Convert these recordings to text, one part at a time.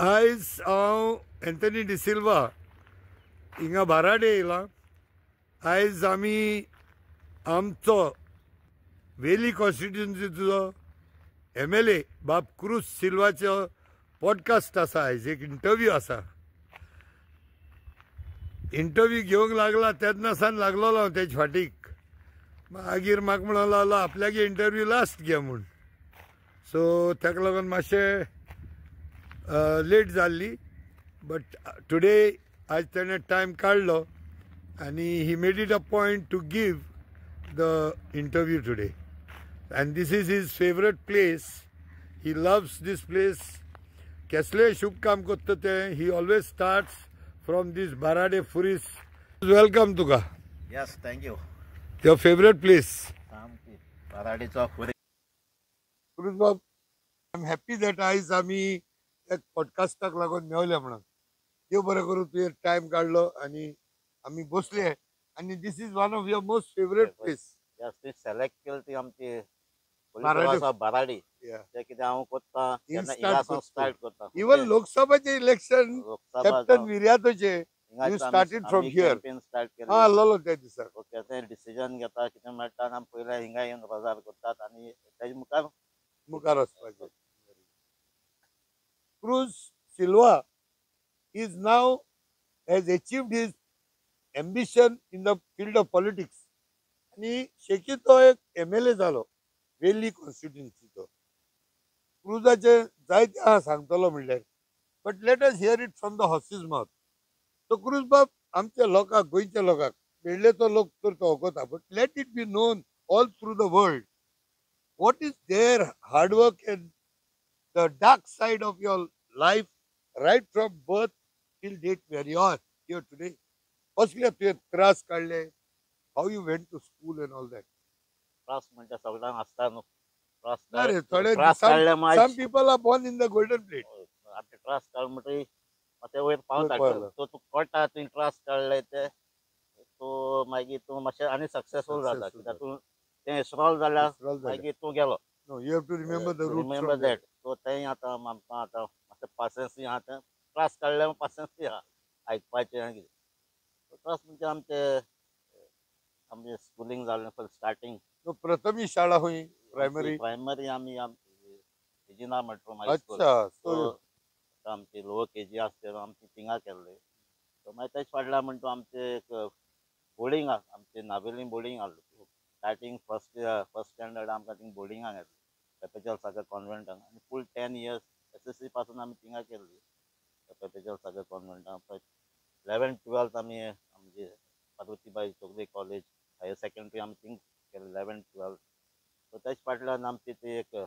आयज हांव एंथनी डिसिल्वा हिंगा बाराडे येयला. आयज आमी आमचो वेली कॉन्स्टिट्युन्सीचो MLA बाब क्रूज सिल्वाचो पॉडकास्ट आसा. आयज एक इंटरव्यू आसा. इंटरव्यू घेवंक लागला तेन्ना सान लागलोलो हांव तेजे फाटीक. मागीर म्हाका म्हणूंक लागलो आपल्यागे इंटरव्यू लास्ट घे म्हूण. सो ताका लागून मातशें लेट जाल्ली, बट टुडे आज तेणें टायम काडलो आनी he made it a point to give the interview today. And this is his favourite place. He loves this place. केसलें शुभ काम करता तें he always starts from this Baradem Furis. Welcome तुका. Yes, thank you. Your favourite place सामकी बाराडेचो खुरीस. Cruise बाब, I am happy that आयज आमी एक पॉडकास्टाक लागून मेवले म्हणून. देव बरें करूं, तुवें टायम काडलो आनी आमी बसले. आनी this is one of your most favourite place. Yes, ती सिलेक्ट केली ती आमची बाराडे. बाराडी. तें कितें हांव करता तेन्ना start हिंगासून करता. स्टार्ट करता. इवन लोकसभाचे इलेक्शन लोकसभा कॅप्टन विर्यातोचे you started from here. Campaign start केली. हा आसलेलो त्या दिसा. ओके, तें डिसिजन घेता कितें मेळटा आनी आमी पयलें हिंगा येवन रोजार करतात आनी तेजे मुखार मुखार वचपाचें. Cruz Silva is now has achieved his ambition in the field of politics. आनी शेकी तो एक MLA जालो वेली कॉन्स्टिट्युन्सीचो. क्रूजाचे जायते आहा सांगतलो म्हणल्यार, but let us hear it from the horse's mouth. So Cruz बाब, आमच्या लोकांक, गोंयच्या लोकांक, वेळ्ळेचो लोक तर तो वळखता, but let it be known all through the world what is their hard work and the dark side of your life right from birth till date where you are here today. कसले तुवें त्रास काडले, how you went to school and all that. त्रास म्हणजे सगळ्यांक आसता न्हू त्रास. ना रे, थोडे त्रास काडले some people are born in the golden plate. आतां त्रास काड म्हणटकीर मातशें वयर पावता. पावता. सो तूं कळटा तुवें त्रास काडले ते, तूं मागीर तूं मातशें आनी सक्सेसफूल जाता. Successful. कित्याक तूं तें इसरोल जाल्यार मागीर तूं गेलो. No, you have to remember the roots. Remember that. So तें आतां आमकां आतां मातशें पासियेंसूय आहा. तें त्रास काडले पासियेंसूय आहा आयकपाचें आनी कितें त्रास म्हणजे आमचे आमचें स्कुलींग जालें फर्स्ट स्टार्टींग. प्रथमी शाळा हुई प्रायमरी. प्रायमरी आमी रेजिना मेट्रो हायस्कूल. अच्छा, सो सो आमची लोअर केजी आसता तेन्ना आमची थिंगा केल्ली. सो मागीर तेज फाटल्यान म्हणटा आमचें एक बोर्डींग आसा, आमचें नावेलीं बोर्डींग आहली. स्टार्टींग फर्स्ट स्टँडर्ड आमकां थिंग बोर्डिंगाक घातली पेपेचल सागर कॉन्वेंटान. आनी फूल 10 इयर्स SSC पासून आमी थिंगा केल्ली पेपेचल सागर कॉन्वेंटान. 11th 12th आमी आमची Parvatibai Chougule college higher secondary आमी थिंग केली 11th 12th. So तेज फाटल्यान आमची ती एक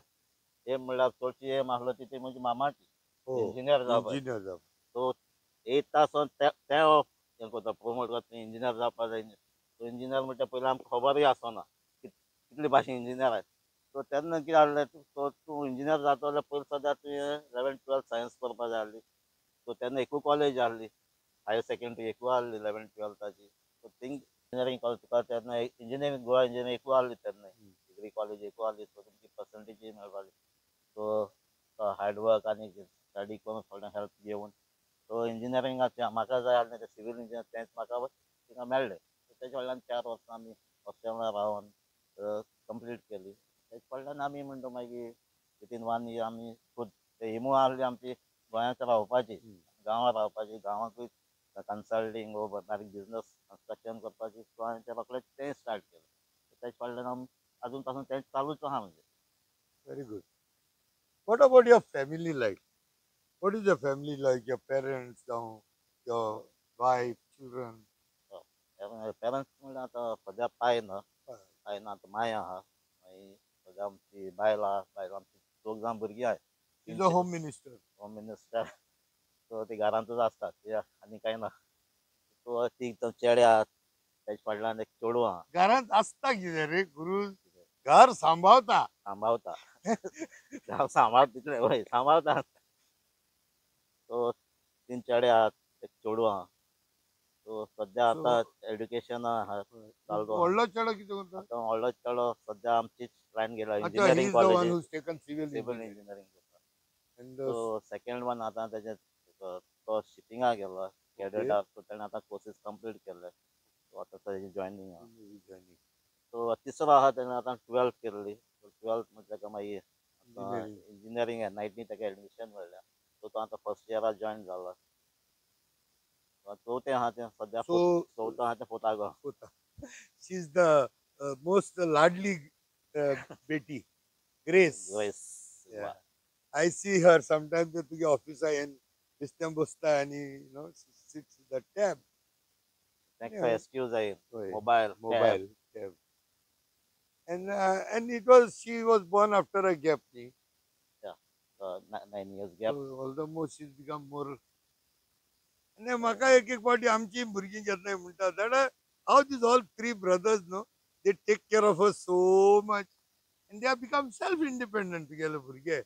एम म्हणल्यार चडशी एम आहलो ती ती म्हजी मामाची इंजिनियर जावपाक. इंजिनियर जावप. सो एतासून तें हें करता प्रोमोट करता इंजिनियर जावपाक जाय. सो इंजिनियर म्हणटा पयलीं आमकां खबरूय आसना कितले भाशेन इंजिनियर आसा. सो तेन्ना कितें जालें, सो तूं इंजिनियर जाता जाल्यार पयलीं सदां तुवें 11th 12th science करपा जाय आहली. सो तेन्ना एकू कॉलेज आहली हायर सेकेंडरी एकू आहली 11th 12थाची. सो thing engineering college तुका तेन्ना इंजिनियरींग गोवा इंजिनियरींग एकू आहली तेन्ना डिग्री कॉलेज एकू आहली. सो तुमची पर्संटेजूय मेळपाली. सो हार्डवर्क आनी स्टडी करून थोडें हेल्प घेवन सो इंजिनियरिंगाचें म्हाका जाय आसलें तें सिवील इंजिनियर तेंच म्हाका थिंगा मेळ्ळें. तेच्या फाटल्यान 4 वर्सां आमी हॉस्टेलान रावन कंप्लीट केली. तेच्या फाटल्यान आमी म्हणटा मागीर वितीन 1 इयर आमी खूद ते एमू आहली आमची गोंयांत रावपाची, गांवांत रावपाची, गांवांकूय कन्सल्टींग वो बारीक बिजनस कन्स्ट्रक्शन करपाची. सो हांवें तें रोखडें तें स्टार्ट केलें. तेच्या फाटल्यान आमी आजून पासून तें चालूच आहा म्हणजे. Very good. What about your family life? What is your family like? Your parents, your wife, children? Parents म्हणल्यार आतां सद्या पाय ना, पाय ना, आतां माय आहा, मागीर सद्या आमची बायल आहा, बायल आमची 4 जाण भुरगीं आहाय. Is a home minister. Home minister. So ती घरांतूच आसता, ती आनी कांय ना. सो ती चेडे आहा, तेच्या फाटल्यान एक चेडूं आहा. घरांत आसता कितें रे गुरू? घर सांबाळता. सांबाळता, सांबाळ तितलें वय सांबाळता. सो 3 चेडे आहात, एक चेडूं आहा. सो सद्या आतां एड्युकेशन आहा चालू. व्हडलो चेडो कितें करता? आतां व्हडलो चेडो सद्या आमचीच लायन गेला अच्छा, engineering he is the one college who's taken civil civil engineering. Engineering करता. And so second one आतां तेजे तो शिपिंगा गेलो कॅडेटाक. सो तेणें आतां कोर्सीस कंप्लीट केले, सो आतां तेजें जॉयनींग आहा. सो तिसरो आहा, तेणें आतां 12th केल्ली. सो 12th म्हणजे ताका मागीर इंजिनियरींग एनआयटी ताका एडमिशन मेळ्ळें. सो तो आतां फर्स्ट इयराक जॉयन जाला. चवथें आहा तें सद्या, चवथो आहा तें फोतागो. She is the most Ladli Beti, Grace. Grace. I see her sometimes तुगे ऑफिसा येवन बेश्टें बसता आनी sits the tab. ताका एक्सक्यूज जाय mobile. Mobile tab. And it was she was born after a gap न्ही? 9 years gap. All the more she become more. आनी म्हाका एक एक फावटी आमची भुरगीं केन्नाय म्हणटा, that how these all three brothers, no, they take care of us so much and they have become self independent. तुगेले भुरगे,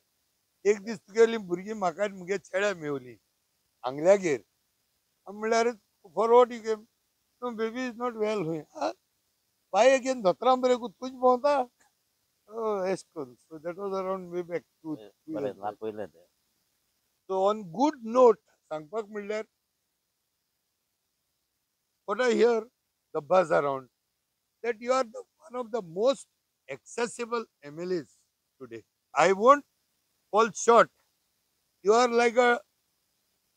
एक दीस तुगेली भुरगीं म्हाका आनी म्हगे चेड्या मेवली आंगल्यागेर. म्हणल्यार, for what you came? No, baby is not well. खंय बाय अगेन धोतरां बरें तुज भोंवता एश करून. So that was around way back 2. बरें दाखयलें तें. सो ऑन गुड नोट सांगपाक म्हणल्यार, what I hear, the buzz around, that you are the one of the most accessible MLAs today. I won't fall short. You are like a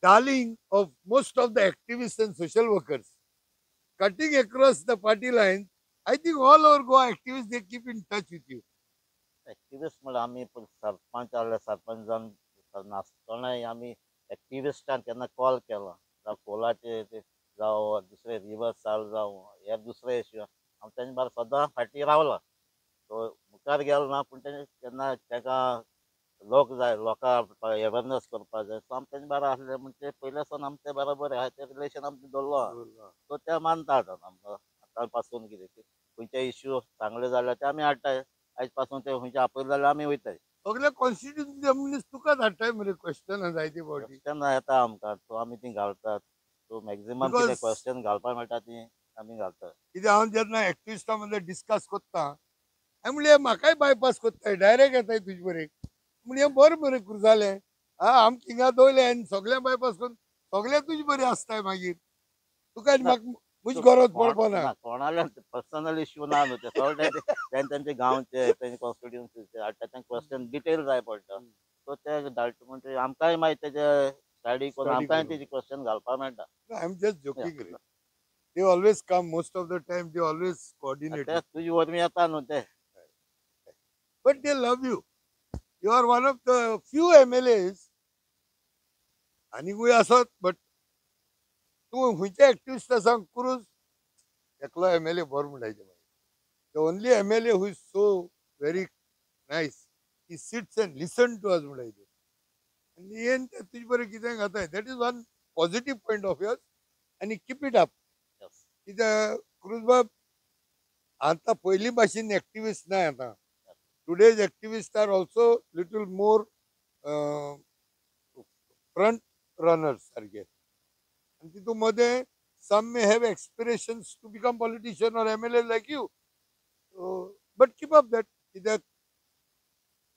darling of most of the activists and social workers. Cutting across the party lines, I think all our Goa activists, they keep in touch with you. Activist म्हणल्यार आमी सरपंच आहले, सरपंच जावन नासतनाय आमी एक्टिविस्टान केन्ना call केला, जावं कोलाचे जावं दुसरे रिवर्स चाल जावं हे दुसरे इश्यू, हांव तेंचे बरोबर सदां फाटीं रावला. सो मुखार गेलो ना, पूण तेणें केन्ना ताका लोक जाय, लोकांक एवेरनस करपाक जाय, सो आमी तेंचे बरोबर आसले. म्हणजे पयले सावन आमचे बरोबर आहा तें रिलेशन आमचें दवरलो आहा. सो ते मानतात आमकां. आतां पासून कितें खंयचे इश्यू सांगले जाल्यार ते आमी हाडटाय. आयज पासून ते खंयचे आपयले जाल्यार आमी वयताय. सगळे कॉन्स्टिट्युन्सी मनीस तुकाच हाडटाय मरे क्वेश्चन जायते फावटी. क्वेश्चन येता आमकां, सो आमी ती घालतात. सो मॅक्झिमम कितें क्वेश्चन घालपाक मेळटा ती आमी घालतात. कित्याक हांव जेन्ना एक्टिविस्टा मदें डिस्कस करता, हांवें म्हणलें, म्हाकाय बायपास कोत्ताय, डायरेक्ट येताय तुजे बरें. म्हणजे बरें मरे जालें, आं आमकां हिंगा दवरलें आनी सगळें बायपास करून सगळें तुजे बरें आसताय. मागीर तुका म्हाका म्हजी गरज पडपाना. कोणाले पर्सनल इश्यू ना न्हू ते, सगळे तेंचे गांवचे, तेंचे कॉन्स्टिट्युन्सीचे हाडटा. तेंकां क्वेश्चन डिटेल जाय पडटा, सो ते धाडटा. म्हणजे आमकांय मागीर तेजे स्टडी करून आमकांय तेजे क्वेश्चन घालपाक मेळटा. I am just joking रे. They always come most of the time, they always coordinate. ते तुजे वरवीं येता न्हू ते. But they love you. You are one of the few MLAs, आनीकूय आसत, बट तूं खंयच्या एक्टिविस्टा सांग, क्रूज एकलो एमएलए बरो म्हणटाचे मागीर. The only MLA who is so very nice, he sits and listen to us म्हणटाचे. आनी येन ते तुजे बरें कितें घाताय. That is one positive point of yours आनी keep it up. कित्याक क्रूज बाब, आतां पयलीं भाशेन एक्टिविस्ट ना आतां. Today's activist are also little more front runners सारके आनी तितूंत मदें some may have aspirations to become politician or MLA like you. But keep up that, कित्याक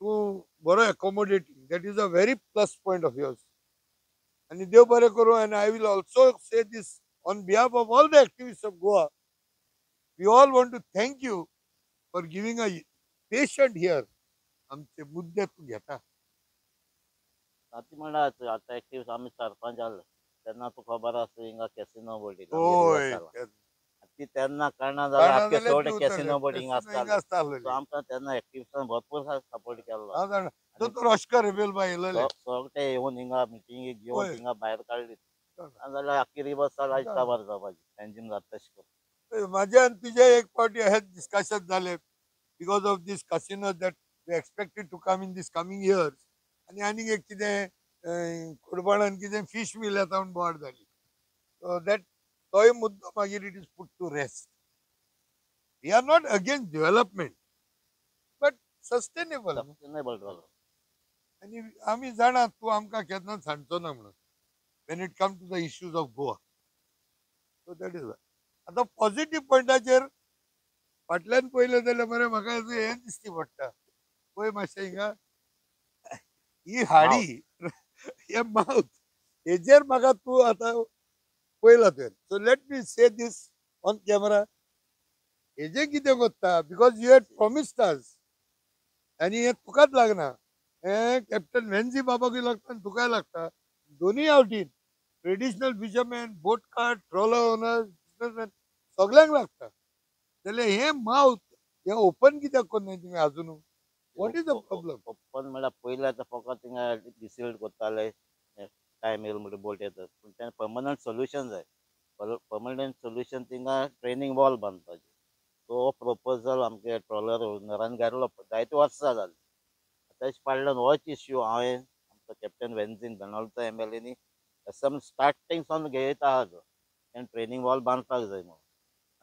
तूं बरो accommodating, that is a very plus point of yours. आनी देव बरें करूं. And I will also say this on behalf of all the activists of Goa, we all want to thank you for giving a patient ear. आमचे मुद्दे तूं घेता. आतां म्हणल्यार आतां एक्टिविस्ट आमी सरपंच जाले तेन्ना तुका खबर आसा, हिंगा कॅसिनो बोटी ती तेन्ना कळना जाल्यार आख्खे सगळे कॅसिनो बोट हिंगा आसताले. सो आमकां तेन्ना एक्टिविस्टान भरपूर सपोर्ट केल्लो. हांव जाणा, दोतोर ऑस्कर रेबेल बाय येयलेले. सगळे येवन हिंगा मिटिंगेक घेवन हिंगा भायर काडली जाल्यार आख्खी रिवर्स चाल आयज काबार जावपाची तेंची जाता तशें करून. म्हाजें आनी तुजें एक फावटी हें डिस्कशन जालें because of this casino that we expected to come in this coming years. आनी आनीक एक कितें कोडबाणान कितें फीश मिल येता म्हूण बोवाळ जाली. सो that तोय मुद्दो मागीर it is put to rest. We are not against development, but sustainable. Sustainable जालो. आनी आमी जाणा तूं आमकां केन्नाच सांडचो ना म्हणून when it come to the issues of Goa. So that is आतां पॉझिटीव पॉयंटाचेर फाटल्यान पळयलें जाल्यार मरे म्हाका हें दिश्टी पडटा. पळय मातशें हिंगा ही हाडी. हे मावथ हेजेर म्हाका तूं आतां पयला तुवें. So let me say this on camera, हेजें कितें कोत्ता, because you had promised us. आनी हें तुकाच लागना, हें कॅप्टन वेन्झी बाबाकूय लागता आनी तुकाय लागता. दोनूय आवटीन ट्रेडिशनल फिशरमॅन, बोटकार, ट्रॉलर ओनर्स, बिजनसमॅन सगल्यांक लागता. जाल्यार हें मावथ हें ओपन कित्याक करनाय तुमी आजुनू? What is the problem? Open म्हळ्यार पयलीं आतां फकत थिंगा डिसिल्ट करताले, टायम येयलो म्हणटकीर बोट येतात. पूण तें पर्मनंट सोल्युशन जाय. पर्मनंट सोल्युशन थिंगा ट्रेनींग वॉल बांदपाचें. सो हो प्रपोजल आमगे ट्रॉलर ओनरान घातलो जायते वर्सां जालीं. तेज फाटल्यान होच इश्यू हांवें आमचो कॅप्टन वेन्झीन बेनोळचो एमएलएनी एसम स्टार्टींग सावन घेयत आहा तो तेणें ट्रेनींग वॉल बांदपाक जाय म्हणून.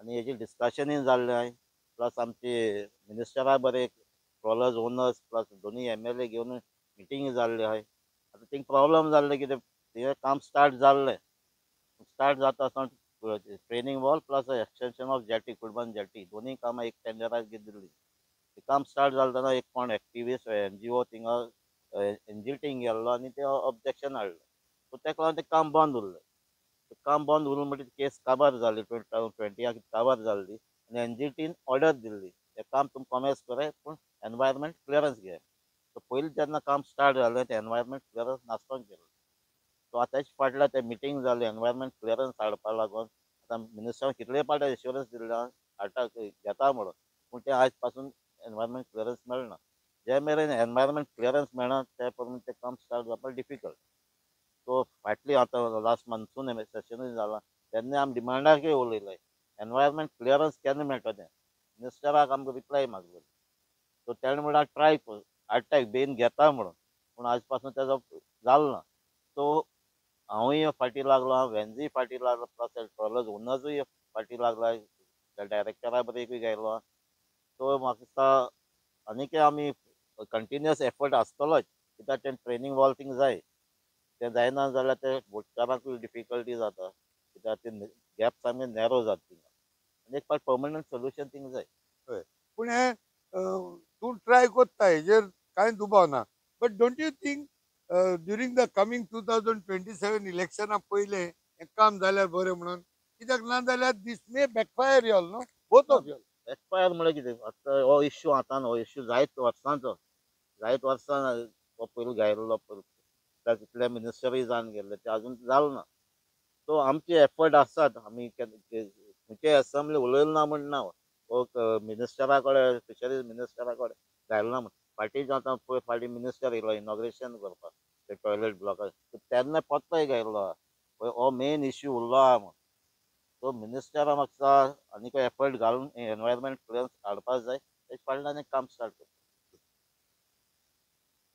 आनी हेजेर डिस्कशनूय जाल्लें. प्लस आमचे मिनिस्टरा बरे ट्रॉलर्स ओनर्स प्लस दोनूय एमएलए घेवन मिटींग जाल्ली आहाय. आतां थिंग प्रॉब्लम जाल्लें कितें, थिंगा काम स्टार्ट जाल्लें. स्टार्ट जाता आसतना training wall plus extension of jetty, Kudban jetty, दोनूय कामां एक टेंडराक दिल्लीं. काम स्टार्ट जालें तेन्ना एक कोण एक्टिविस्ट एनजीओ थिंगा एनजीटींग गेल्लो आनी ते ऑब्जेक्शन हाडलें. सो तेका लागून तें काम बंद उरलें. काम बंद उरलें म्हणटकीर केस काबार जाली, 2020 काबार जाल्ली आनी एनजीटीन ऑर्डर दिल्ली हें काम तुमी कॉमेस कराय पूण एनवायरमेंट क्लियरन्स घेयात. सो पयलीं जेन्ना काम स्टार्ट जालें तें एनवायरमेंट क्लियरन्स नासतना केलें. सो आतां फाटल्यान तें मिटींग जालें एनवायरमेंट क्लियरन्स हाडपा लागून. आतां मिनिस्टरान कितले पावटी एश्योरन्स दिल्ले हाडटा घेता म्हणून, पूण तें आयज पासून एनवायरमेंट क्लियरन्स मेळना. जे मेरेन एनवायरमेंट क्लियरन्स मेळना ते पर्यंत तें काम स्टार्ट जावपाक डिफिकल्ट. सो फाटली आतां लास्ट मान्सून सेशनूय जालां तेन्ना आमी डिमांडाकय उलयले एनवायरमेंट क्लियरन्स केन्ना मेळटा तें. मिनिस्टराक आमकां रिप्लाय मागलो. सो तेणें म्हणल्यार ट्राय हाडटा बेगीन घेता म्हणून, पूण आयज पासून तेजो जालो ना. सो हांवूय फाटीं लागलो, वेन्झीय फाटीं लागलो, प्लस ट्रॉलर्स ओनर्सूय फाटीं लागला, त्या डायरेक्टरा बरेकूय गेलो. सो म्हाका दिसता आनीकय आमी कंटिन्युअस एफर्ट आसतलोच, कित्याक तें ट्रेनींग वॉल थिंग जाय. तें जायना जाल्यार ते बोटकारांकूय डिफिकल्टी जाता, कित्याक ते गॅप सामके नॅरो जाता थिंगा. आनी एक पाट पर्मनंट सोल्युशन थिंग जाय. हय, पूण हें तूं ट्राय कोत्ता हेजेर कांय दुबाव ना, but don't you think during the coming 2027 इलेक्शना पयलें हें काम जाल्यार बरें म्हणून? कित्याक ना जाल्यार this may backfire y'all, no, both of y'all. Backfire म्हळ्यार कितें, आतां हो इश्यू आतां हो इश्यू जायत वर्सांचो, जायत वर्सां हो पयलीं घायल्लो, तितले मिनिस्टरूय जावन गेल्ले, ते आजून जालो ना. सो आमचे एफर्ट आसात, आमी खंयचे एसेंब्ली उलयलो ना म्हण ना, हो मिनिस्टरा कडेन फिशरीज मिनिस्टरा कडेन घायलो ना म्हण. फाटीं आतां पयर फाटीं मिनिस्टर येयलो इनॉग्रेशन करपाक ते टॉयलेट ब्लॉकाक, तेन्ना पत्तोय घायल्लो आहा हो मेन इश्यू उरलो आहा म्हण. सो मिनिस्टरा म्हाका आनीकय एफर्ट घालून एनवायरमेंट क्लियरन्स हाडपाक जाय, तेजे फाटल्यान आनी काम स्टार्ट करता.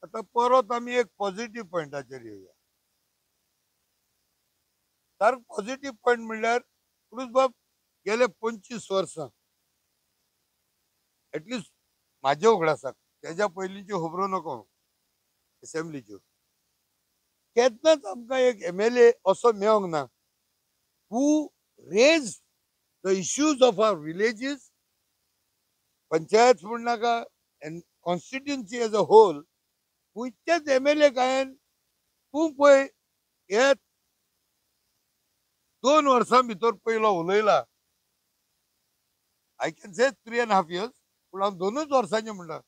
आतां परत आमी एक पॉझिटिव्ह पॉयंटाचेर येवया. सारको पॉझिटिव्ह पॉयंट म्हणल्यार क्रुजबाब गेले 25 वर्सां एटलिस्ट म्हाजे उगडासाक, तेज्या पयलींच्यो खबरो नको एसेंब्लीच्यो, केन्नाच आमकां एक एमएलए असो मेळोंक ना who raise the issues of our villages, panchayat म्हण नाका, and constituency as a whole. खंयच्याच एमएलए हांवें तूं पळय हे 2 वर्सां भितर पयलो उलयला. I can say 3.5 years, पूण हांव 2 वर्सांचें म्हणटा.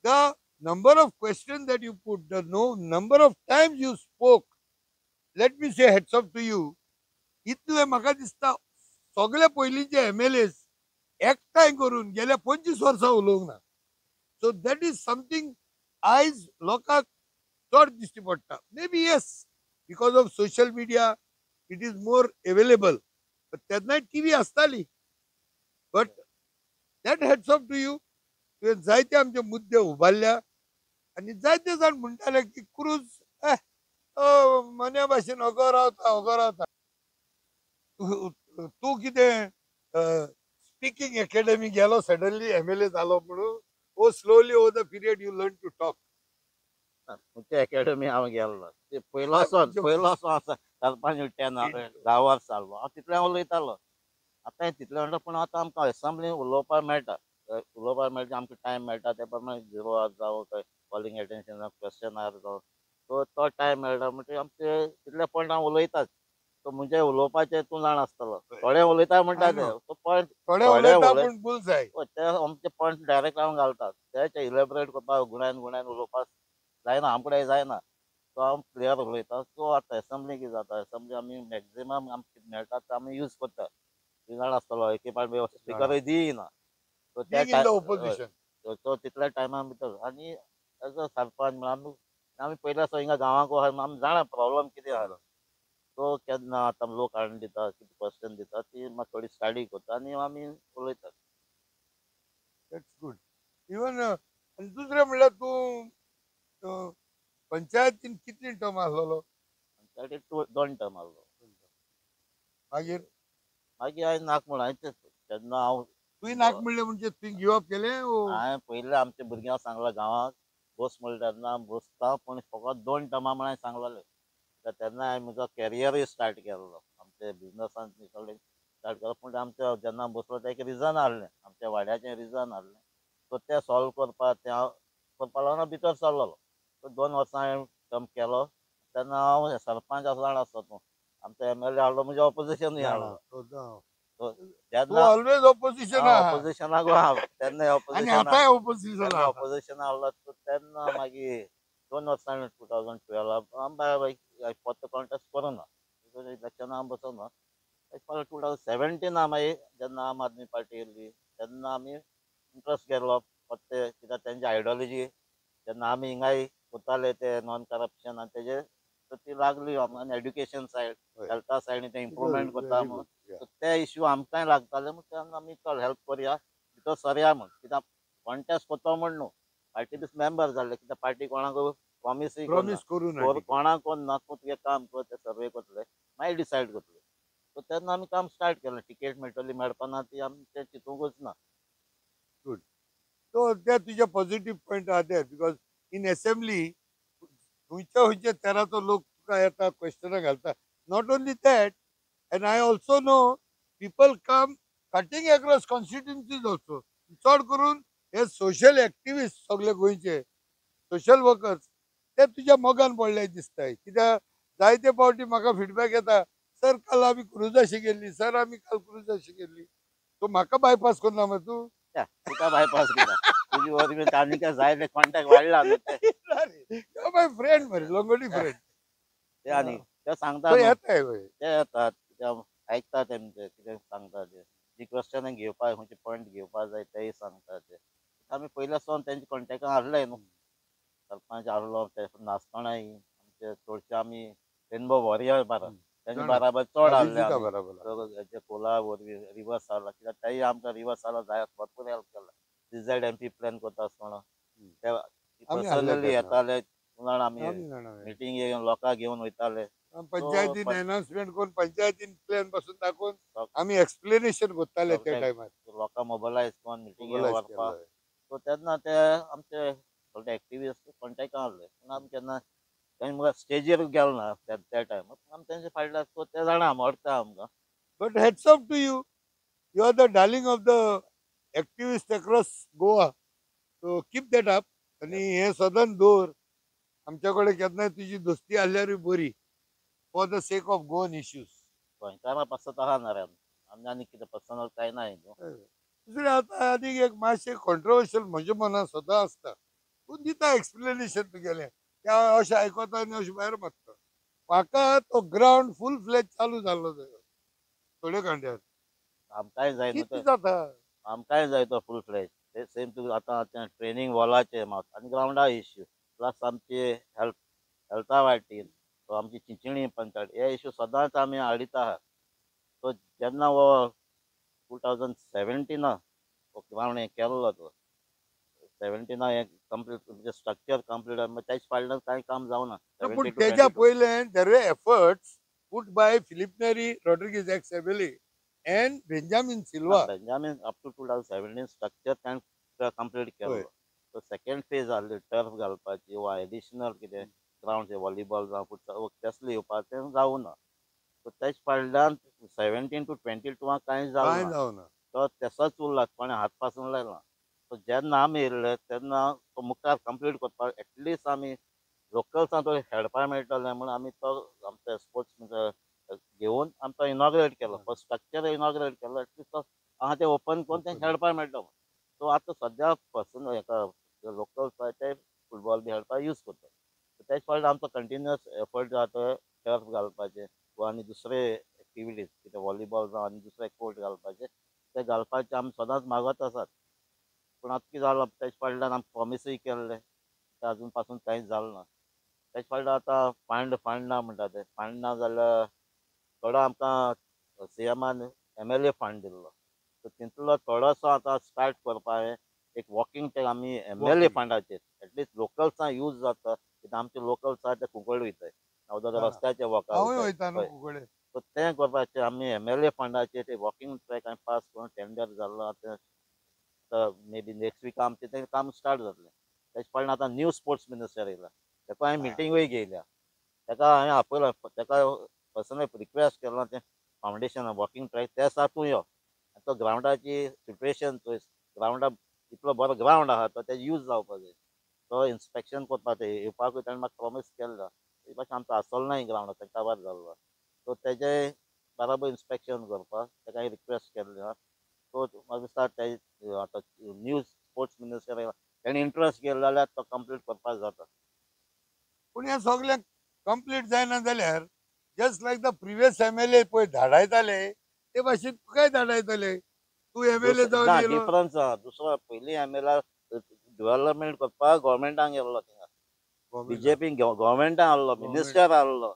The number of question that you put, the number of times you spoke, let me say hats off to you. इतलें म्हाका दिसता सगळे पयलींचे एमएलएस एकठांय करून गेल्या 25 वर्सां उलोवंक ना. सो that is something आयज लोकांक चड दिश्टी पडटा. Maybe yes, because of social media it is more available, तेन्नाय टीव्ही आसताली. But that hats off to you. तुवें जायते आमचे मुद्दे उबारल्या आनी जायते जाण म्हणटाले की क्रूज मन्या भाशेन ओगो रावता ओगो रावता. तूं कितें स्पिकींग एकेडमी गेलो सडनली एमएलए जालो म्हणून, ओ slowly over the period you learn to talk? खंयच्या एकेडमी हांव गेल्लो ते पयलो असो आसा 4-5 10 10 वर्सां जालो हांव तितलें उलयतालो. आतां तितलें म्हणटा, पूण आतां आमकां एसेंब्ली उलोवपाक मेळटा, उलोवपाक मेळटा, आमकां टायम मेळटा ते प्रमाणे 0 our जावं, कॉलिंग एटेन्शन जावं, क्वेश्चन our जावं. सो तो टायम मेळटा म्हणटकीर आमचे तितले पॉयंट हांव उलयताच. सो म्हणजे उलोवपाचें तूं जाण आसतलो, थोडे उलयता म्हणटा ते सो पॉयंट थोडे उलयता पूण बुल्स-आय. ते आमचे पॉयंट डायरेक्ट हांव घालता. तेचे इलेबरेट करपाक गुण्यान गुण्यान उलोवपाक जायना, आमकडे जायना. सो हांव क्लियर उलयता. सो आतां एसेंब्ली कितें जाता, एसेंब्ली आमी मॅक्झिमम आमकां मेळटा ते आमी यूज करता. तूं जाण आसतलो एक पावट स्पिकरूय दिना. सो त्या सो तितल्या टायमा भितर आनी एज अ सरपंच म्हणून आमी पयल्या सावन हिंगा गांवांक आहा, आमी जाणा प्रॉब्लम कितें आहा. सो केन्ना आतां लोक हाडून दिता, कितें क्वेश्चन दिता, ती मागीर थोडी स्टडी करता आनी आमी उलयतात. That's good. Even आनी दुसरें म्हणल्यार तूं पंचायतीन कितली टर्म आसलेलो? पंचायतीन 2 टर्म आसलो. मागीर मागीर हांवें नाक म्हणलें. हांवें तेन्ना हांव तुवें नाक म्हणलें म्हणजे तुवें गिव अप केलें? हांवें पयलें आमच्या भुरग्यांक सांगलां गांवांत बस म्हणलें तेन्ना बसता पूण फकत 2 टर्मां म्हण हांवें सांगलेलें. तेन्ना हांवें म्हजो कॅरियरूय स्टार्ट केल्लो, आमच्या बिजनसान सगळें स्टार्ट केलो. पूण आमच्या जेन्ना बसलो तें एक रिजन आहलें, आमच्या वाड्याचें रिजन आहलें. सो तें सॉल्व करपाक तें हांव करपाक लागून भितर सरलेलो. सो 2 वर्सां हांवें टर्म केलो. तेन्ना हांव सरपंच आसलो जाणा आसता तूं, आमचो एम एल ए आहलो म्हणजे ऑपोजिशनूय आहलो. तेन्ना ऑलवेज ऑपोजिशन ऑपोजिशनाक हांव तेन्ना ऑपोजिशन ऑपोजिशन आहलो. तेन्ना मागीर 2 वर्सां 2012 आमी परतो कॉन्टेस्ट करूना, इलेक्शनाक हांव बसोना. परत 2017 मागीर जेन्ना आम आदमी पार्टी येयल्ली तेन्ना आमी इंट्रस्ट केलो परते, कित्याक तेंची आयडियोलॉजी जेन्ना आमी हिंगाय करताले ते नॉन करप्शन आनी तेजे ती लागली आमकां. आनी एड्युकेशन सायड, हेल्था सायडीन ते इम्प्रुवमेंट करता म्हूण ते इश्यू आमकांय लागताले. म्हूण तेन्ना आमी चल हेल्प करया, भितर सरया म्हूण. कित्याक कॉन्टेस्ट करता म्हूण न्हू, पार्टी बीस मेंबर जाल्ले. कित्याक पार्टी कोणाक प्रॉमिसूय करूं कोणाक ना, तूं तुगें काम कर, ते सर्वे करतले मागीर डिसायड करतले. सो तेन्ना आमी काम स्टार्ट केलें. टिकेट मेळटली मेळपाना ती आमी तें चिंतूंकच ना. गुड. सो ते तुजे पॉझिटीव पॉयंट आहा ते, because in assembly खंयच्या खंयच्या तेराचो लोक तुका येता, क्वेश्चनां घालता. Not only that, and I also know people come cutting across constituencies also. चड करून हे सोशल एक्टिविस्ट सगळे गोंयचे सोशल वर्कर्स ते तुज्या मोगान पडले दिसताय. कित्याक जायते फावटी म्हाका फिडबॅक येता, सर काल आमी क्रुजाशी गेल्ली, सर आमी काल क्रुजाशी गेल्ली. सो म्हाका बायपास करना मरे तूं? तुका बायपास केला तुजी वरवीं आनी काय जायते कॉन्टेक्ट वाडला. माय फ्रेंड मरे, लंगोटी फ्रेंड. ते आनी ते सांगता, ते येतात, आयकता तेमचे कितें सांगता ते, जी क्वेश्चन घेवपाक खंयचे पॉयंट घेवपाक जाय तेय सांगता ते. आमी पयल्या सावन तेंच्या कॉन्टेक्टान आहले न्हू. सरपंच आहलो ते नासतनाय आमचे चडशे आमी रेनबो वॉरियर बारा तेंच्या बराबर चड आहले. कोला वरवीं रिवर्स आहला, कित्याक तेय आमकां रिवर्स आहला जाय भरपूर हेल्प केला. CZMP plan करता आसतना ते पर्सनली येताले, आमी मिटींग घेवन लोकांक घेवन वयताले. पंचायतीन अनाउन्समेंट करून पंचायतीन प्लॅन पासून दाखोवन आमी एक्सप्लेनेशन करताले त्या टायमार, लोकांक मोबलायज करून मिटींग व्हरपाक. सो तेन्ना ते आमचे थोडे एक्टिविस्ट कॉन्टेक्टान आहले. पूण आमी केन्ना तेंचे मुखार स्टेजीर गेलो ना त्या टायमार, पूण आमी तेंचे फाटल्यान सो ते जाणा वळखता आमकां. But hats off to you, you are the darling of the activist across Goa. So keep that up. आनी हें सदन दवर. आमच्या कडेन केन्नाय तुजी दोस्ती आहल्यारूय बरी, for the sake of Goan issues. गोंयकारां पासत आहा ना रे आमी, आनी कितें पर्सनल कांय ना. दुसरें आतां आनीक एक मातशें कॉन्ट्रोवर्शियल म्हज्या मनांत सदां आसता, तूं दिता एक्सप्लेनेशन तुगेलें, तें हांव अशें आयकता आनी अशें भायर मारता. म्हाका तो ग्रावंड फूल फ्लॅज चालू जाल्लो थोडे कांड्यार. आमकांय जाय कितें जाता, आमकांय जाय तो फूल फ्लॅज. ते सेम तुका आतां ट्रेनींग हॉलाचें मात आनी ग्रावंडा इश्यू प्लस आमचे हेल्था वाटेन आमची चिंचणी पंचायत हे इश्यू सदांच आमी हाडिता आहा. सो जेन्ना हो 2017 हो ग्रावंड हें केल्लो, तो 17 हें कंप्लीट म्हणजे स्ट्रक्चर कंप्लीट, तेच फाटल्यान कांय काम जावना. पूण तेज्या पयलें there were efforts put by Filipe Neri Rodrigues ex MLA and Benjamin Silva. Benjamin up to 2017 structure ताणें कंप्लीट केल्लो. सो सेकेंड फेज आहली टर्फ घालपाची वा एडिशनल कितें ग्रावंड व्हॉलीबॉल जावं फुटसॉल तसलें येवपाक तें जावना. सो तेच फाटल्यान 17 to 22 कांय जावना, तो तसोच उरला, कोणें हात पासून लायला. सो जेन्ना आमी येयल्ले तेन्ना तो मुखार कंप्लीट करपाक एटलिस्ट आमी लोकल्सांक तो खेळपाक मेळटलें म्हणून आमी तो आमचे स्पोर्ट्स घेवन आमी तो इनॉग्रेट केलो. फर्स्ट स्ट्रक्चर इनॉग्रेट केलो, एटलिस्ट तो आहा ते ओपन करून ते खेळपाक मेळटा. सो आतां सद्या पर्सन हेका लोकल्स आहा ते फुटबॉल बी खेळपाक यूज करता. तेच फावट आमचो कंटिन्युअस एफर्ट जाता टर्फ घालपाचे वा आनी दुसरे एक्टिविटीज कितें वॉलीबॉल जावं आनी दुसरे कोर्ट घालपाचे, ते घालपाचे आमी सदांच मागत आसात. पूण आतां कितें जालां, तेच फाटल्यान आमी प्रोमिसूय केल्लें, ते आजून पासून कांयच जालें ना. तेच फाटल्यान आतां फंड फंड ना म्हणटा ते, फंड ना जाल्यार थोडो आमकां सीएमान एमएलए फंड दिल्लो, सो तितलो थोडोसो आतां स्टार्ट करपा एक वॉकिंग ट्रॅक आमी एमएलए फंडाचेर एटलिस्ट लोकल्सांक यूज जाता. कित्याक आमचे लोकल्स आहा ते कुंकळ्ळे वयताय, रस्त्याचे वॉकार, सो तें करपाचें आमी एमएलए फंडाचेर ते वॉकिंग ट्रॅक आमी पास करून टेंडर जाल्लो. आतां मे बी नेक्स्ट वीक आमचें तें काम स्टार्ट जातलें. तेच फाटल्यान आतां न्यू स्पोर्ट्स मिनिस्टर येयला, तेका हांवें मिटींगूय घेयल्या, तेका हांवें आपयला, तेका पर्सनली रिक्वेस्ट केलां तें फावंडेशन वॉकिंग ट्रॅक ते आसा तूं यो, तो ग्रावंडाची सिट्युएशन चोय, ग्रावंडा इतलो बरो ग्रावंड आहा तो तेजो यूज जावपा जाय, तो इन्स्पेक्शन करपा ते येवपाकूय ताणें म्हाका प्रोमीस केल्लो. ते भाशेन आमचो आसलो ना ग्रावंड तें काबार जाल्लो, सो तेजे बराबर इन्स्पेक्शन करपाक तेका हांवें रिक्वेस्ट केल्ली आहा. सो म्हाका दिसता ते आतां न्यू स्पोर्ट्स मिनिस्टर येयला तेणें इंट्रस्ट घेतलो जाल्यार तो कंप्लीट करपाक जाता. पूण हें सगळें कंप्लीट जायना जाल्यार just like the previous MLA पळय धाडायताले ते भाशेन तुकाय धाडायताले, तूं एमएलए जावन येयलो. डिफरन्स आहा. दुसरो पयलीं एमएलए डेव्हलपमेंट करपाक गव्हर्मेंटान गेल्लो, थिंगा बीजेपी गव्हर्मेंटान आहलो, मिनिस्टर आहलो.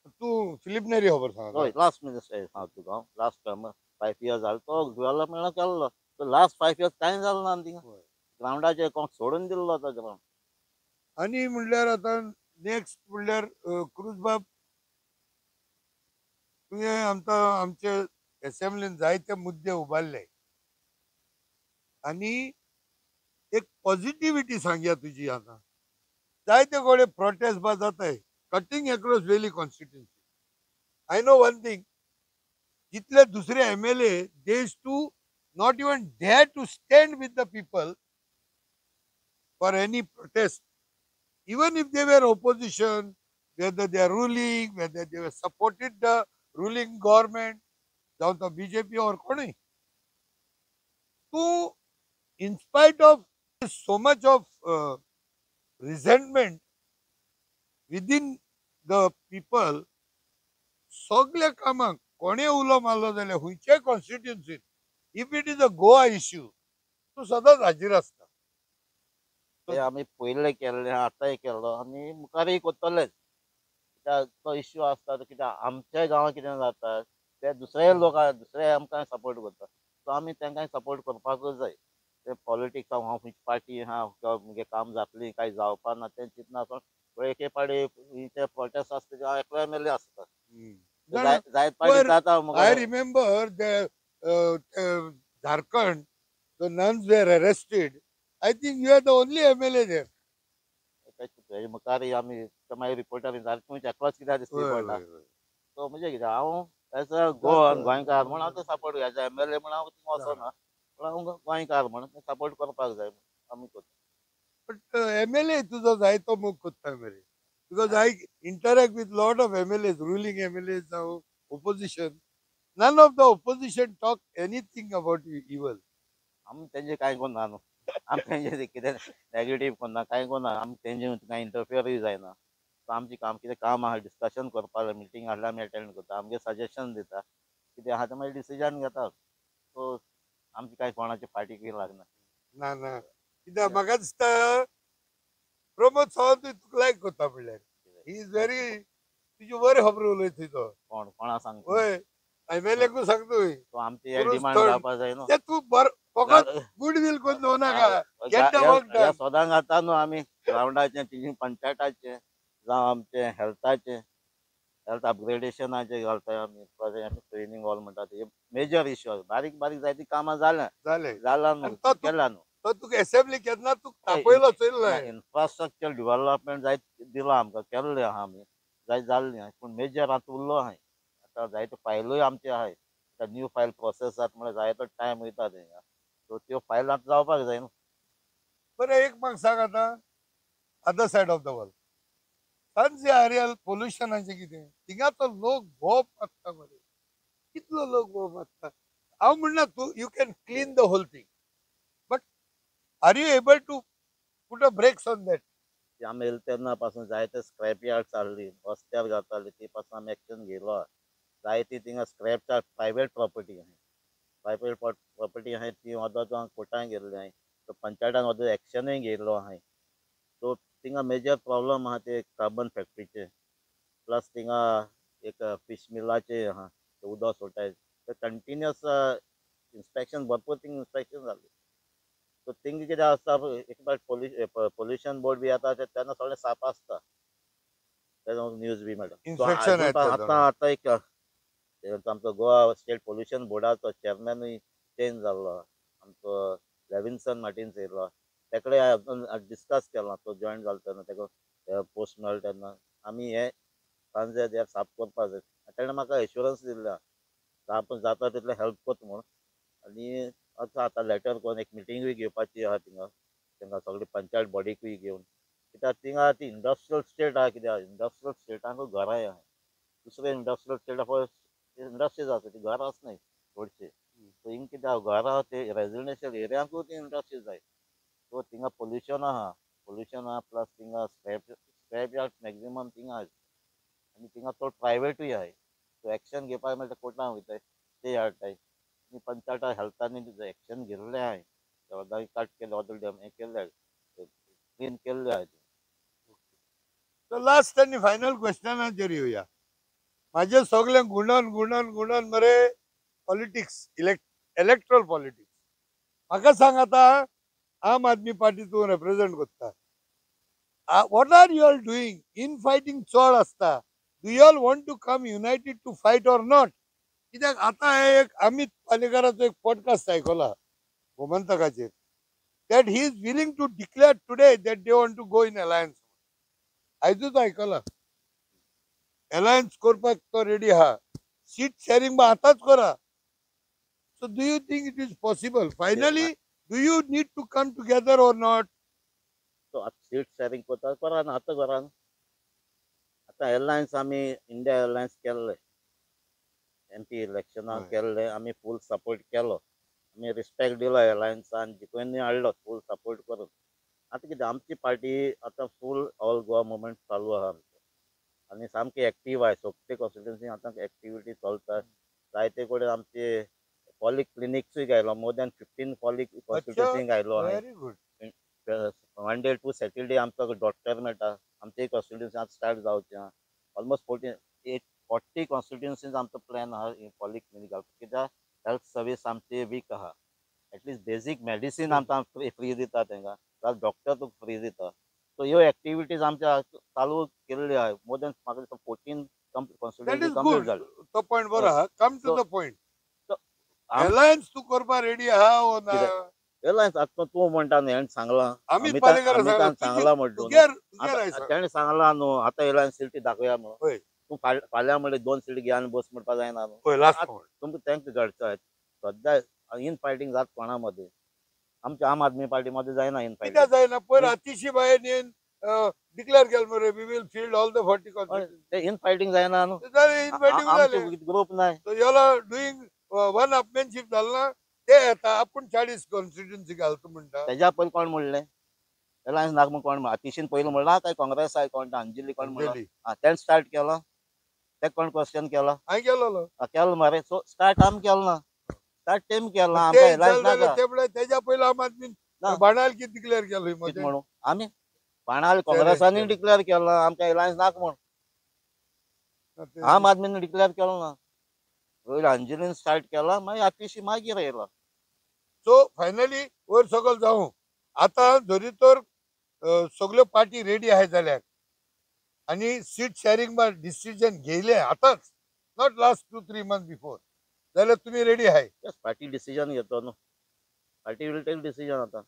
तूं फिलीप नेरी खबर सांग, हय लास्ट मिनिस्टर सांग तुका हांव, लास्ट टर्म 5 इयर्स जालो तो डेव्हलपमेंट केल्लो. तो लास्ट 5 इयर्स कांय जालें ना थिंगा, ग्रावंडाचेर कोण सोडून दिल्लो तो ग्रावंड. आनी म्हणल्यार आतां नेक्स्ट म्हणल्यार क्रुजबाब, तुवें आमकां आमचे एसेंब्लीन जायते मुद्दे उबारले आनी एक पॉझिटिव्हिटी सांगया तुजी. आतां जायते कडेन प्रोटेस्ट बा जाताय cutting across Veli constituency. I know one thing, जितले दुसरे MLA they to not even dare to stand with the people for any protest, even if they were opposition, whether they are ruling, whether they were supported the ruling government, जावं तो BJP और कोणूय, तूं in spite of so much of resentment within the people, सगल्या कामाक कोणें उलो मारलो जाल्यार खंयच्याय कॉन्स्टिट्युन्सीन if it is a Goa issue तूं सदांच हाजीर आसता. ते आमी पयले केल्ले, आतांय केल्लो आनी मुखारूय करतलेच. कित्याक तो इश्यू आसता, कित्याक आमच्या गांवांत कितें जाता ते दुसरे लोक दुसरे आमकां सपोर्ट करता, सो आमी तांकां सपोर्ट करपाकूच जाय. ते पॉलिटिक्स हांव खंयची पार्टी आहा किंवा मुगे काम जातली काय जावपा ना तें चिंतना एके पाटी ते प्रोटेस्ट आसता ते एकलो एमएलए आसता, जायत पाटी जाता. I remember the Jharkhand the nuns were arrested, I think you are the only MLA there. मुखार आमी मागीर रिपोर्टर तुमच्या एकलोच कित्याक दिसती पडटा. सो म्हणजे कितें हांव एज अ गोवन गोंयकार म्हूण हांव ते सपोर्ट एज अ एमएलए म्हूण हांव थिंगा वचना, पूण हांव गोंयकार म्हूण सपोर्ट करपाक जाय आमी करता. बट एमएलए तुजो जायतो मोग करता मरे, because I interact with lot of MLAs, ruling MLAs जावं opposition, none of the opposition talk anything about evil. आमी तेंचे कांय करना न्हू, आमी तेंचे कितें नेगेटीव करना, कांय करना, आमी तेंचे कांय इंटरफियरूय जायना. सो आमचें काम कितें काम आहा डिस्कशन करपाक जाय, मिटींग आसल्यार आमी एटेंड करता, आमगे सजेशन दिता कितें आहा तें मागीर डिसिजन घेता. सो आमची कांय कोणाचे फाटीकूय लागना. ना ना, कित्याक म्हाका दिसता प्रमोद सावंत तुका लायक करता म्हणल्यार he is very तुजी बरी खबर उलयता तो. कोण कोणा सांगता? हय, एमएलएकूय सांगता. आमची डिमांड जावपा जाय न्हू, ते तूं बरो फकत गुड will करून दवरनाका. सदांच जाता न्हू आमी ग्रावंडाचें, पंचायताचें जावं आमचें हेल्थाचें, हेल्थ अपग्रेडेशनाचें घालता आमी, ट्रेनींग हॉल म्हणटा ते मेजर इश्यू. बारीक बारीक जायतीं कामां जाल्यां जालां न्हू, केलां न्हू. तो तुका एसेंब्ली केन्ना तुका तापयलो चोयलो. इन्फ्रास्ट्रक्चर डेव्हलपमेंट जायत दिलां आमकां, केल्लें आहा आमी, जायत जाल्लें आहा, पूण मेजर आतां उरलो आहाय. आतां जायत्यो फायलूय आमच्यो आहाय, आतां न्यू फायल प्रोसेस जाता म्हळ्यार जायतो टायम वयता तेंका, सो त्यो फायल आतां जावपाक जाय न्हू. बरें, एक म्हाका सांग आतां, other side of the world, सांजे आरियल पोल्युशनाचें कितें, थिंगा तो लोक भोव मारता मरे, कितलो लोक भोव मारता. हांव म्हणना तूं you can clean the whole thing, but are you able to put a brakes on that? आमी येयले तेन्ना पासून जायते स्क्रॅप यार्ड चालली, रस्त्यार घालताली, ती पासून आमी एक्शन घेयलो. जायती थिंगा स्क्रॅप यार्ड प्रायवेट प्रॉपर्टी आहाय, प्रायवेट प्रॉपर्टी आहाय, ती वदत कोर्टान गेल्ली आहाय, सो पंचायतान वदत एक्शनूय घेयल्लो आहाय. सो थिंगा मेजर प्रॉब्लम आहा ते कार्बन फॅक्ट्रीचे, प्लस थिंगा एक फीश मिलाचे आहा, ते उदक सोडटाय, ते कंटिन्युअस इन्स्पेक्शन, भरपूर थिंग इन्स्पेक्शन जालें. सो थिंग कितें आसता, एक फावट पोल्युशन बोर्ड बी येता तेन्ना सगळें साफ आसता, तेन्ना न्यूज बी मेळटा. आतां आतां एक आमचो गोवा स्टेट पोल्युशन बोर्डाचो चेअरमॅनूय चेंज जाल्लो, आमचो लेविन्सन मार्टिन्स येयलो, तेकडे डिस्कस केलां, तो जॉयन जालो तेन्ना तेका पोस्ट मेळ्ळो तेन्ना आमी हे सांजे हें साफ करपा जाय. तेणें म्हाका एश्युरन्स दिल्लें साफ जाता तितलें हेल्प करता म्हूण. आनी आतां लेटर करून एक मिटिंगूय घेवपाची आहा थिंगा, थिंगा सगळी पंचायत बॉडीकूय घेवन, कित्याक थिंगा ती इंडस्ट्रियल स्टेट आहा, कित्याक इंडस्ट्रियल स्टेटांकूय घरांय आहाय, दुसरे इंडस्ट्रियल स्टेट पळय इंडस्ट्रीज आसा ती घरां आसनाय चडशी. सो हिंग कित्याक घरां ते रेजिडेन्शियल एरियांकूय ती इंडस्ट्री जाय. सो थिंगा पोल्युशन आहा, पोल्युशन आहा, प्लस थिंगा स्क्रॅप यार्ड मॅक्झिमम थिंगा आहा, आनी थिंगा चड प्रायवेटूय आहाय. सो एक्शन घेवपाक मेळटा, कोर्टान वयताय ते हाडटाय, आनी पंचायता हेल्थांनी एक्शन घेतलें आहाय, कट केलें, ऑदर हें केल्लें, क्लीन केल्लें आहाय. सो लास्ट आनी फायनल क्वेश्चनाचेर येवया. म्हाजें सगळें गुणन गुणन गुणन मरे पॉलिटिक्स, इलेक्ट्रल पॉलिटिक्स. म्हाका सांग आतां आम आदमी पार्टी तूं रेप्रेजेंट करता, what are you all doing? In fighting चड आसता, do you all want to come united to fight or not? कित्याक आतां हांवें एक अमित पालेकाराचो एक पॉडकास्ट आयकला गोमंतकाचेर, that he is willing to declare today that they want to go in alliance. आयजूच आयकला, अलायन्स करपाक तो रेडी आहा, सीट शेअरिंग आतांच करा. So do you think it is possible? Finally do you need to come together or not? So आतां seat sharing करता करा ना, आतां करा. आतां एरलायन्स आमी इंडिया एरलायन्स केल्ले, एमपी इलेक्शनाक केल्ले, आमी फूल सपोर्ट केलो, आमी रिस्पेक्ट दिलो एरलायन्सान, जिखून हाडलो फूल सपोर्ट करून. आतां कितें आमची पार्टी आतां फूल ऑल गोवा मुवमेंट चालू आहा आमचो, आनी सामकी एक्टीव आहाय, सगळे कॉन्स्टिट्युन्सी आतां एक्टिविटी चलता. जायते कडेन आमचे पॉली क्लिनिक्सूय घायलो, मोर दॅन 15 पॉली कॉन्स्टिट्युन्सींक घायलो आहाय. Very good. Monday to Saturday आमचो डॉक्टर मेळटा, आमचे कॉन्स्टिट्युन्सी आतां स्टार्ट जावचें आहा. ऑलमोस्ट 40 कॉन्स्टिट्युन्सीज आमचो प्लॅन आहा पॉली क्लिनीक घालपाक, कित्याक हेल्थ सर्वीस आमची वीक आहा. एटलिस्ट बेजीक मेडिसीन आमकां फ्री दिता तेंकां, प्लस डॉक्टर तुका फ्री दिता. सो ह्यो एक्टिविटीज आमच्या चालू केल्ल्यो आहा. मोर दॅन म्हाका दिसता 14 कॉन्स्टिट्युन्सी कंप्लीट जाल्यो. तो पॉयंट बरो आहा. Come to the point, alliance तूं करपाक रेडी आहा वो ना? एरलायन्स आतां तूं म्हणटा न्हू, हेणें सांगलां, अमित पालेकार सांगलां म्हणटा, तेणें सांगलां न्हू आतां एरलायन्स सिटी दाखोवया म्हणून. तूं फाल्यां म्हणलें 2 सिटी घे आनी बस म्हणपाक जायना न्हू, तुमकां तांकां घडचा. सद्या इन फायटींग जाता कोणा मदें, आमच्या आम आदमी पार्टी मध्ये जायना इन फायटींग. कित्याक जायना? पयर अतिशी बायन डिक्लेअर केलें मरे, we will field all the 40 constituency. In fighting जायना न्हू, ग्रुप नाय. You are doing one upmanship जालें ना, ते येता आपूण 40 कॉन्स्टिट्युन्सी घालता म्हणटा. तेज्या पयलीं कोण म्हणलें एलायन्स नाका म्हूण? कोण अतिशीन पयलीं म्हणलां काय काँग्रेस आहाय कोण अंजली कोण म्हणलां? तेणें स्टार्ट केलो, तेका कोण क्वेश्चन केलो? हांवें केलोलो, केलो मरे. सो स्टार्ट आमी केलो ना, स्टार्ट तेमी केलो ना, आमकां एलायन्स नाका. तेज्या पयलीं आम आदमी बाणाल कितें डिक्लेअर केलो म्हणून आमी बाणाल काँग्रेसांनी डिक्लेअर केलो आमकां एलायन्स नाका म्हूण, आम आदमीन डिक्लेअर केलो ना. पयलीं अंजलीन स्टार्ट केला, मागीर अतिशी मागीर येयला. सो फायनली वयर सकयल जावं, आतां जरी तर सगळ्यो पार्टी रेडी आहाय जाल्यार आनी सीट शेअरिंग बा डिसिजन घेयलें आतांच, not last 2-3 month before, जाल्यार तुमी रेडी आहाय? पार्टी डिसिजन घेतो न्हू, पार्टी will take decision. आतां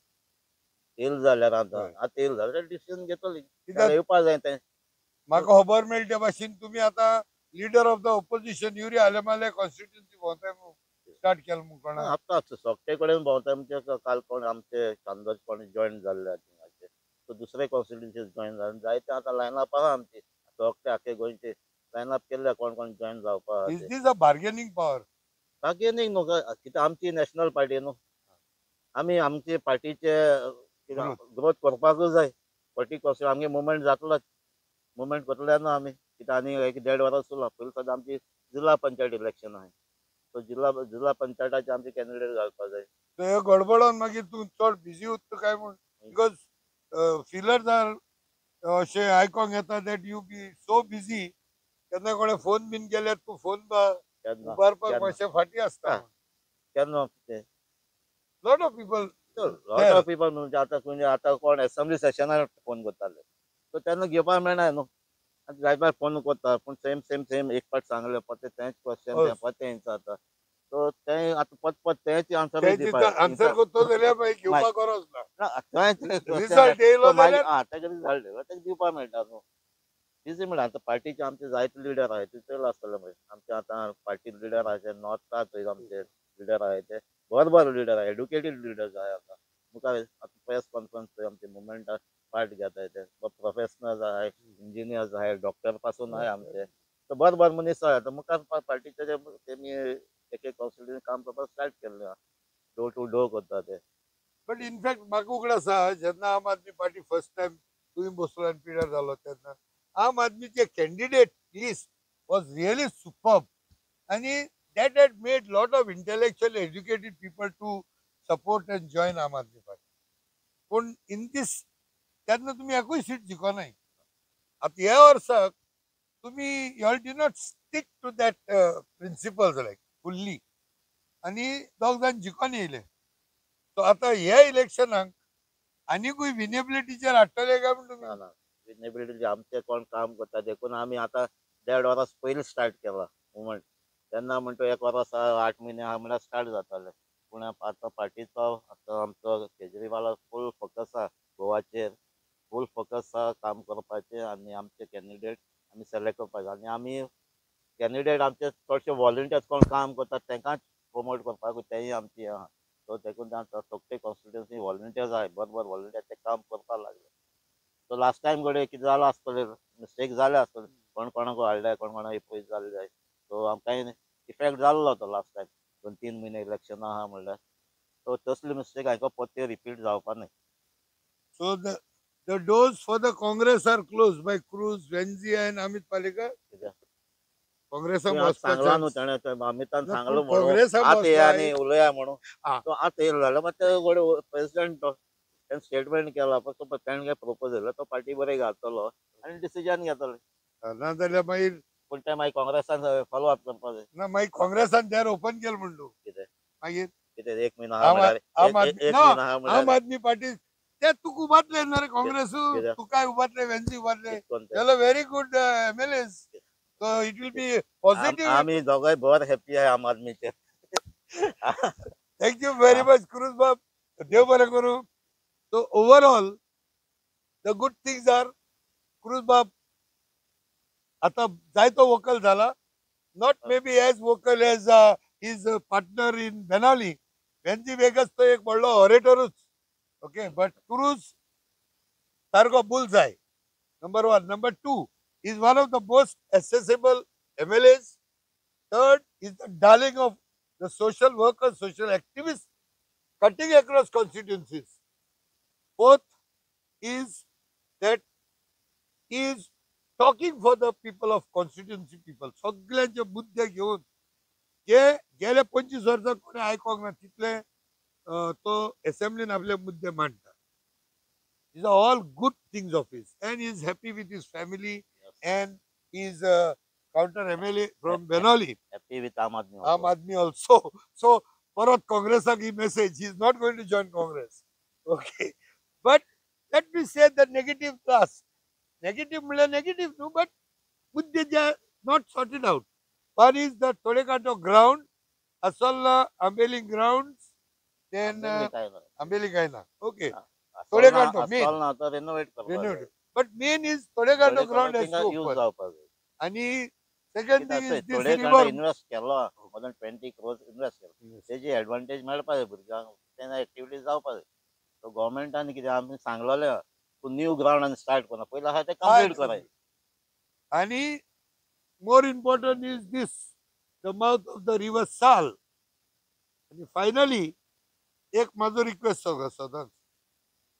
येयल जाल्यार आतां आतां येयल जाल्यार डिसिजन घेतली, कित्याक येवपा जाय तें. म्हाका खबर मेळटा त्या भाशेन तुमी आतां leader of the opposition Yuri Alemao constituency भोंवताय स्टार्ट केलें म्हूण कोणा? आतां सगळे कडेन भोंवताय म्हणजे काल कोण आमचे चांदोर कोण जॉयन जाल्ले थिंगाचे, सो दुसरे कॉन्स्टिट्युन्सी जॉयन जाले, जायते आतां लायन अप आहा आमची. सगळे आख्खे गोंयचे लायन अप केल्ले कोण कोण जॉयन जावपा. Is this a bargaining power? Bargaining न्हू, कित्याक आमची नॅशनल पार्टी न्हू, आमी आमचे पार्टीचे ग्रोथ करपाकूच जाय. पॉलिटिक्स आमगे मुवमेंट जातलोच, मुवमेंट करतले न्हू आमी. कित्याक आनी एक 1.5 वरस उरला. पयलीं सदां आमची जिल्हा पंचायत इलेक्शन आहा, सो जिल्हा पंचायताचे आमचे कॅन्डिडेट घालपा जाय. हे गडबडोन मागीर तूं चड बिजी उरता काय म्हूण? Because feelers R अशें आयकोंक येता that you be so busy, केन्ना कोणें फोन बीन केल्यार तूं फोन उबारपाक मातशें फाटीं आसता. केन्ना lot of people, lot of people म्हणजे आतां म्हणजे आतां कोण एसेंब्ली सेशनार फोन करताले, सो तेन्ना घेवपाक मेळना न्हू. आतां जाय फोन करता पूण सेम सेम सेम एक पाट सांगलें परतें तेंच क्वेश्चन परतें जाता. सो तें आतां परत परत तेंच आन्सर दिवपाक, आन्सर करतो जाल्यार मागीर घेवपाक गरज ना. रिजल्ट येयलो जाल्यार तेका रिजल्ट तेका दिवपाक मेळटा न्हू. बिजी म्हणल्यार आतां पार्टीचे आमचे जायते लिडर आहाय तितले आसतले. मागीर आमचे आतां पार्टी लिडर आहाय ते नॉर्थाक थंय आमचे लिडर आहाय ते बरे बरे लिडर आहाय, एड्युकेटेड लिडर्स आहाय. आतां मुखार आतां प्रेस कॉन्फरन्स थंय आमचे मुवमेंटाक पार्ट घेताय ते प्रोफेशनल्स आहाय, इंजिनियर्स आहाय, डॉक्टर पासून आहाय आमचे. सो बरे बरे मनीस आहाय. आतां मुखार पार्टीचे तेमी एक एक कॉन्स्टिट्युएन्सी काम करपाक स्टार्ट केल्लें आहा, डोर टू डोर करता ते. बट इनफॅक्ट म्हाका उगडास आसा जेन्ना Aam Aadmi party first time तुवें बसलो आनी पिड्यार जालो तेन्ना आम आदमीचे candidate list was really superb आनी that had made lot of intellectual educated people to support and join Aam Aadmi party. पूण इन दीस तेन्ना तुमी एकूय सीट जिखोनाय. आतां ह्या वर्साक तुमी you all did not stick to that principles like fully आनी दोग जाण जिखोन येयले. सो आतां ह्या इलेक्शनाक आनिकूय विनेबिलिटीचेर हाडटले काय म्हण तुमी? ना ना, विनेबिलिटी आमचे कोण काम करता देखून आमी आतां 1.5 वरस पयलीं स्टार्ट केला मुवमेंट. तेन्ना म्हणटा 1 वरस 8 म्हयने आहा म्हणल्यार स्टार्ट जातालें. पूण आतां पार्टीचो आतां आमचो केजरीवाला फूल फोकस आहा गोवाचेर, फूल फोकस आहा काम करपाचें आनी आमचे कॅन्डिडेट आमी सिलेक्ट करपाचे. आनी आमी कॅन्डिडेट आमचे चडशे वॉलंटियर्स कोण काम करतात तांकांच प्रमोट करपाक तेंय आमची आहा. सो देखून सगळे कॉन्स्टिट्युएन्सी वॉलंटियर्स आहाय, बरे बरे वॉलंटियर्स ते काम करपाक लागले. सो लास्ट टायम घडये कितें जालां आसतलें, मिस्टेक जालें आसतलें, कोण कोणाक हाडले कोण कोणाक इपयस जाले जाय. सो आमकांय इफेक्ट जाल्लो तो लास्ट टायम 2-3 म्हयने इलेक्शन आहा म्हणल्यार. सो तसली मिस्टेक हांकां परते रिपीट जावपा न्हय. So the doors for the Congress are close by Cruz, Venzy and Amit Palekar. काँग्रेसाक सांगलां न्हू तेणें, अमितान सांगलो म्हणून आतां येया आनी उलया म्हणून. सो आतां येयलो जाल्यार मागीर ते घडये प्रेसिडेंट तो तेणें स्टेटमेंट केला, फक्त तेणें प्रपोज दिलो तो पार्टी बरें घालतलो आनी डिसिजन घेतले. ना जाल्यार मागीर पूण ते मागीर काँग्रेसान फॉलो अप करपाक जाय. ना मागीर काँग्रेसान दार ओपन केलें म्हण तूं. कितें मागीर कितें 1 म्हयनो आहा म्हणल्यार आम आदमी पार्टी ते तुका उबारले ना रे काँग्रेस, तुका उबारले, वेन्झी उबारले, very good MLAs. So it will be positive. आमी दोगांय बरे हॅपी आहाय आम आदमीचेर. Thank you very much Cruz बाब, देव बरें करूं. So overall the good things are Cruz बाब आतां जायतो वोकल जाला, not maybe as vocal as his partner in Benaulim. Venzy Viegas तो एक व्हडलो ऑरेटरूच, ओके, बट क्रूज सारको बुल जाय, number 1. Number 2 is one of the most accessible MLAs. Third is the darling of the social workers, social activists, cutting across constituencies. Fourth is that he is talking for the people of constituency people. सगळ्यांचे मुद्दे घेवन जे गेले 25 वर्सां कोणी आयकोंक ना तितले तो एसेंब्लीन आपले मुद्दे मांडटा. These are all good things of his, and he is happy with his family. Yes. And he is a counter MLA from Benaulim. Happy with Aam Aadmi also. Aam Aadmi also. So, parat Congress ki message, he is not going to join Congress. Okay. But let me say the negative last. Negative म्हणल्यार negative no, but मुद्दे जे not sorted out. One is the Tolekanto ground, Assolna Ambelim grounds, then Ambeli काय ना. Okay. Tolekanto main. Renovate करपाक. But main is Tolekanto ground has to open. आणि second thing is this river. Invest केलो more than 20 crores invest केलो, तेजी advantage मेळपा जाय भुरग्यांक, तेन्ना एक्टिविटीज जावपा जाय. सो गव्हर्मेंटान कितें आमी सांगलेलें तूं न्यू ग्रावंड आनी स्टार्ट करना, पयलीं आहा तें कंप्लीट कराय. आनी more important is this, the mouth of the river Sal. आनी फायनली एक म्हाजो रिक्वेस्ट आसा सदांच,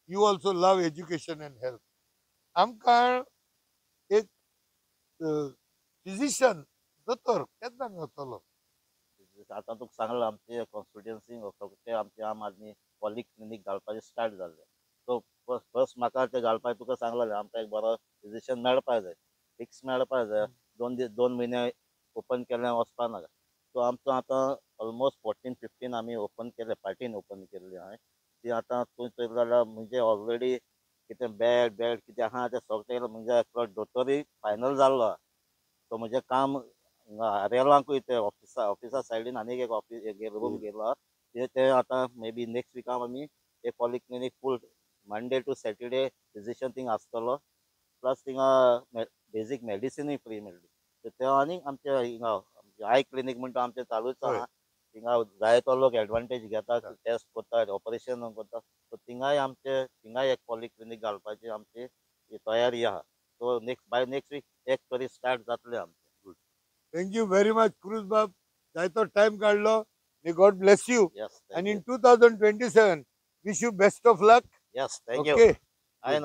you also love education and health. आमकां एक फिजिशियन, दोतोर केन्ना गावतलो? आतां तुका सांगलां, आमचे कॉन्स्टिट्युएन्सी ते आमचे आम आदमी पॉलिक्लिनीक घालपाचें स्टार्ट जाल्लें. सो फर्स्ट म्हाका तें घालपाक तुका सांगलेलें, आमकां एक बरो फिजिशियन मेळपाक जाय, फिक्स मेळपाक जाय. 2 दीस, 2 म्हयने ओपन केलें, वचपा नाका. सो आमचो आतां ऑलमोस्ट 14 15 आमी ओपन केले, पार्टीन ओपन केल्ली हांवें ती. आतां तूं चोयत जाल्यार म्हणजे ऑलरेडी कितें बेड बेड कितें आहा तें सगळें, म्हणजे एकलो दोतोरूय फायनल जाल्लो आहा. सो म्हजें काम आरेलांकूय ते ऑफिसा सायडीन आनीक एक ऑफिस, एक रूम गेलो ते ते आतां मे बी नेक्स्ट विकाक आमी एक polyclinic full Monday to Saturday physician थिंगा आसतलो. प्लस थिंगा बेजीक मेडिसिनूय फ्री मेळटली. ते आनी आमचे हिंगा I clinic म्हणटा आमचें चालूच आहा. थिंगा जायतो लोक एडवांटेज घेता, टेस्ट करता, ऑपरेशन करता. सो थिंगाय आमचे थिंगाय एक पॉलिक्लिनीक घालपाची आमची तयारी आहा. So next by next week एक तरी स्टार्ट जातलें आमचें. Thank you very much, cruise बाब, जायतो टायम काडलो. May God bless you. Yes. And in 2027, wish you best of luck. Yes, thank you. Okay. हांवें